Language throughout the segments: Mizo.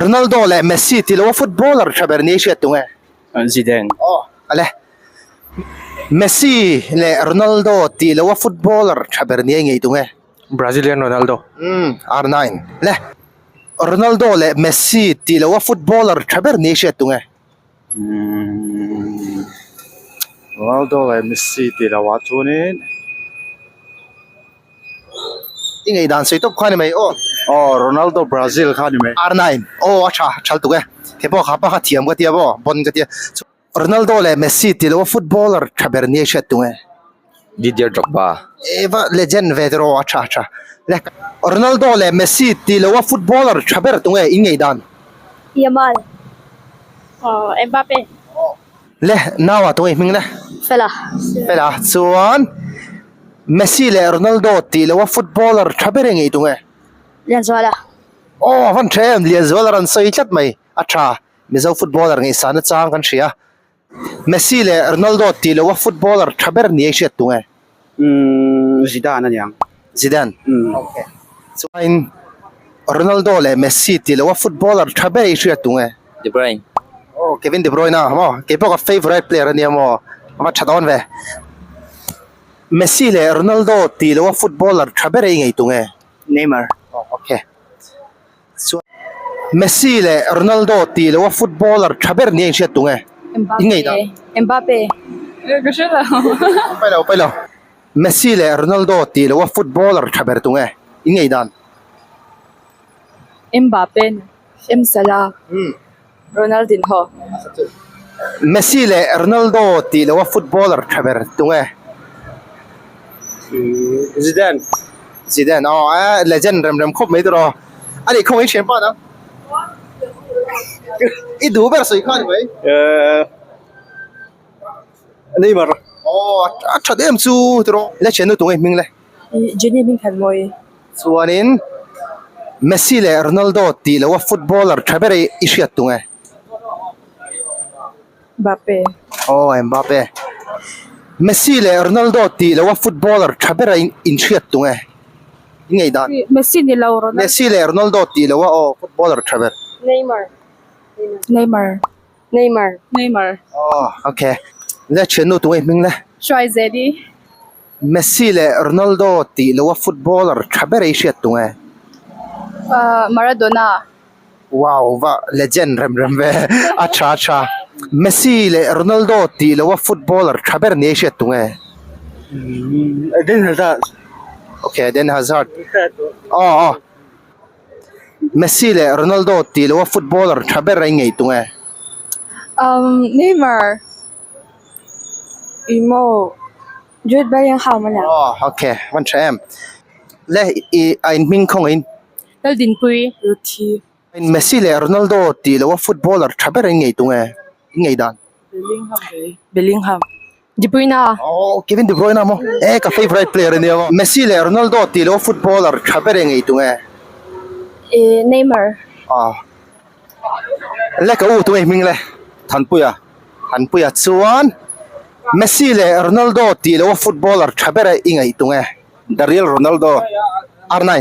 Ronaldo leh Messi tih loa footballer tha ber ni hriat tung e. Zidane. Aw ale. Messi leh Ronaldo tih loa footballer tha ber ni ngei tung e. Brazilian Ronaldo. Umm R9. Le. Ronaldo leh Messi tih loa footballer tha ber ni hriat tung e. Umm Ronaldo leh Messi tih loah chuanin. I ngaihdan sawi tawp kha ni mai aw. Aw Ronaldo Brazil kha ni mai. R nine aw a tha thal tuk e. He pawh kha pa kha thiam ka tia maw bon ka tia. Ronaldo leh Messi tih loh a footballer tha ber nia hriat tung e. Didier Drogba. Eva legend ve tiraw a tha tha. Le Ronaldo leh Messi tih loh a footballer tha ber tung e in ngaihdan. Yamal. Aw Mbappe. Le nau ah tunge hming le? Fela. Fela chuan Messi leh Ronaldo tih loh a footballer tha ber engei tunge? Lianzuala. Aw a van tha em Lianzuala rawn sawi tlat mai a tha Mizo footballer ngaihsan na chang kan hria. Messi leh Ronaldo tih loh a footballer tha ber ni a i hriat tunge? Umm Zidane a niang. Zidane. Umm. Okay. Chuain Ronaldo leh Messi tih loh a footballer tha ber i hriat tung e? De Bruyne. Oh, Kevin De Bruyne a maw? Kei pawh ka favourite player a nia maw? A va tha dawn ve. Messi leh Ronaldo tih loh a footballer tha ber i ngei tung e? Neymar. Oh, okay. Chuan Messi leh Ronaldo tih loh a footballer tha ber nia inhriat tung e? In ngei dan. Mbappe. Ka hre lo. Pai lo, pai lo. Messi leh Ronaldo tih loh a footballer tha ber tung e? In ngei dan. Mbappe, M Salah, Ronaldinho. Messi leh Ronaldo tih loh a footballer tha ber tung e? Zidane. Zidane aw a legend rem rem khawp mai tur aw. A nih khawngaih thian pa nang. I duh ber sawi kha ni mai. Neymar. Aw a that em chu tiraw. Le thiannu tunge hming le. Jenny hming than mawi. Chuanin Messi leh Ronaldo tih loh a footballer tha ber i hriat tung e. Mbappe. Aw Mbappe. Messi leh Ronaldo tih loh a footballer tha ber a in hriat tung e. I ngaihdan. Messi ni lo Ronaldo. Messi leh Ronaldo tih loh a aw footballer tha ber. Neymar. Neymar. Neymar. Neymar. Aw okay. Le thiannu tunge hming le. Hruai Zedi. Messi leh Ronaldo tih loh a footballer tha ber i hriat tung e. Maradona. Wow va legend rem rem ve a tha tha. Messi leh Ronaldo tih loh a footballer tha ber ni i hriat tung e. Eden Hazard. Okay Eden Hazard. Aw aw. Messi leh Ronaldo tih loh a footballer tha ber a i ngei tung e. Neymar. Imo Jude Bellingham a nia. Aw okay van tha em. Le i a in hming khaw ngeiin. Laldinpui. Ruthi. Messi leh Ronaldo tih loh a footballer tha ber in ngei tung e in ngei dan. Bellingham ve. Bellingham. De Bruyne. Aw Kevin De Bruyne maw e ka favourite player a nia maw. Messi leh Ronaldo tih loh a footballer tha ber e ngei tung e. E Neymar. Aw. Le ka u tunge hming le. Thanpuia. Thanpuia chuan Messi leh Ronaldo tih loh a footballer tha ber i ngaih tung e. The real Ronaldo. R9.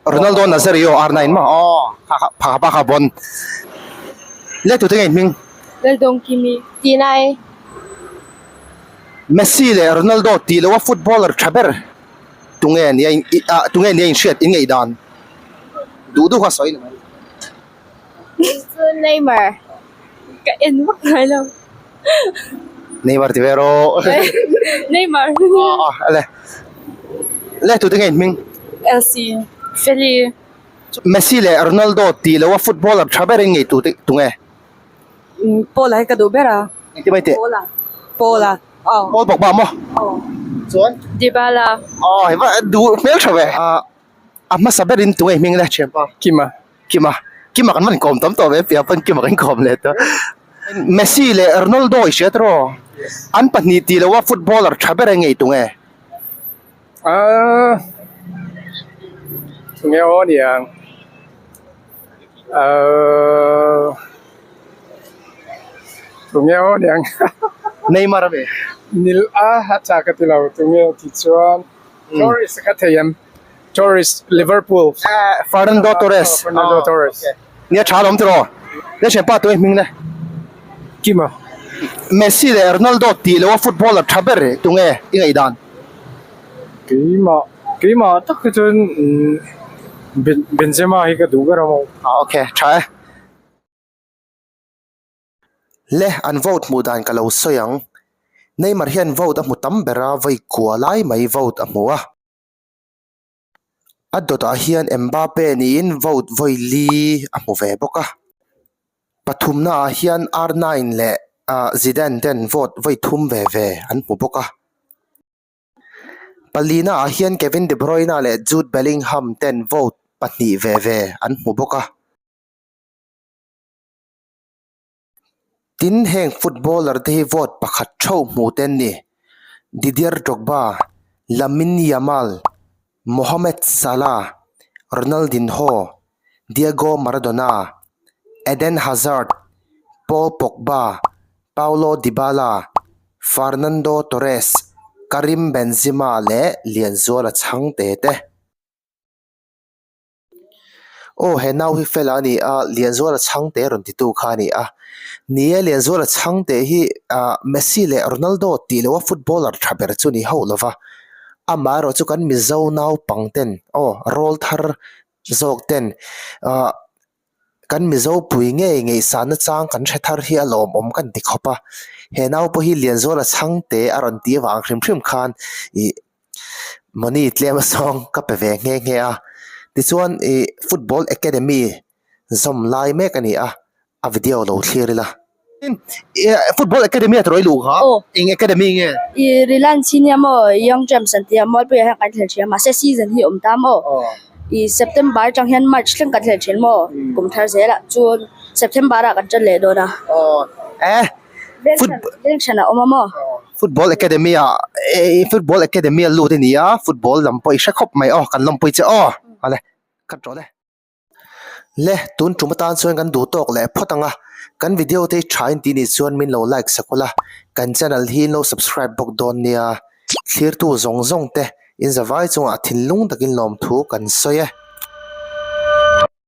Ronaldo Nazario R9 maw? Aw kha kha pha pa kha bon. Le tute nge hming? Laldawngkimi. Tinai. Messi leh Ronaldo tih loh a footballer tha ber tunge nia in ah tunge nia in hriat in ngaihdan duh duh kha sawi ni mai. Chu Neymar. Ka en vak ngai lo. Neymar ti ve rawh. Neymar. Aw ale. Le tute nge in hming? Elsie. Feli. Messi leh Ronaldo tih loh a footballer tha ber in ngei tute tunge? Paula hi ka duh ber a. Engti mai teh? Paula. Paula. Aw. Paul Pogba maw? Aw. Chuan? Dybala. Aw hei va duh hmel tha ve. A hmasa berin tunge hming le thianpa? Kima. Kima. Kima kan van kawm tam tawh ve piah pawn Kima kan kawm leh tawh. Messi leh Ronaldo i hria tawh An pahnih tih loh a footballer tha ber engei tunge? Ahh tunge aw niang ahh tunge aw niang Neymar a ve. Nil a a tha ka ti lo tunge tih chuan Torres ka thei em Torres Liverpool Fernando Torres Fernando Torres. Nia tha alawm tiraw? Le thianpa tu e hming le. Kima. Messi leh Ronaldo tih loha footballer tha ber tunge i ngaihdan? Keimah keimah tak hi chuan Benzema hi ka duh ber a maw. Ah ok tha e. Le an vote hmuh dan ka lo sawi ang. Neymar hian vote a hmu tam ber a, vawi kua lai mai vote a hmu a. A dawtah hian Mbappe niin vote vawi li a hmu ve bawk a. Pathumna ah hian R nine leh ah Zidane ten vote vawi thum ve ve an hmu bawk a. Palina ah hian Kevin De Bruyne leh Jude Bellingham ten vote pahnih ve ve an hmu bawk a. Tin, heng footballer te hi vote pakhat theuh hmuh te an ni. Didier Drogba, Lamine Yamal, Mohamed Salah, Ronaldinho, Diego Maradona, Eden Hazard, Paul Pogba, Paulo Dybala, Fernando Torres, Karim Benzema leh Lianzuala Chhangte te. Aw he nau hi fela a ni a Lianzuala Chhangte rawn titu kha a ni a ni e Lianzuala Chhangte hi ah Messi leh Ronaldo tih loha footballer tha ber chu ni hauh lova amaherawh chu kan Mizo naupang ten aw rawl thar zawk ten ah kan Mizo pui ngei ngaihsana chang kan hre thar hi a lawmawm kan ti khawp a he nau pawh hi Lianzuala Chhangte a rawn tih avang hrim hrim khan ih. Money tlem a sawng ka pe ve nghe nghe a tichuan ih football academy zawm lai mek a ni a a video lo thlir ila football academy a tawrh i luh kha eng academy nge? Ih Reliance hi nia maw Young Champs an tia Mualpuia hian kan thleng thin a mahse season hi a awm ta maw ih September atang hian March thleng kan thleng thin maw kum thar zelah chuan September ah kan tan leh dawn a. Eh Veng hran a awm a maw? Football Academy ah eh Football Academy a lut a ni a, football lam pawh i hre khawp mai aw, kan lawmpui che aw, ale khat rawh le. Le tun tum atan chuan kan duh tawk leh phawt ang a, kan video te hi tha in tih nih chuan min lo like sak ula, kan channel hi in lo subscribe bawk dawn nia, thlirtu zawng zawng te in zavai chungah thinlung takin lawmthu kan sawi e.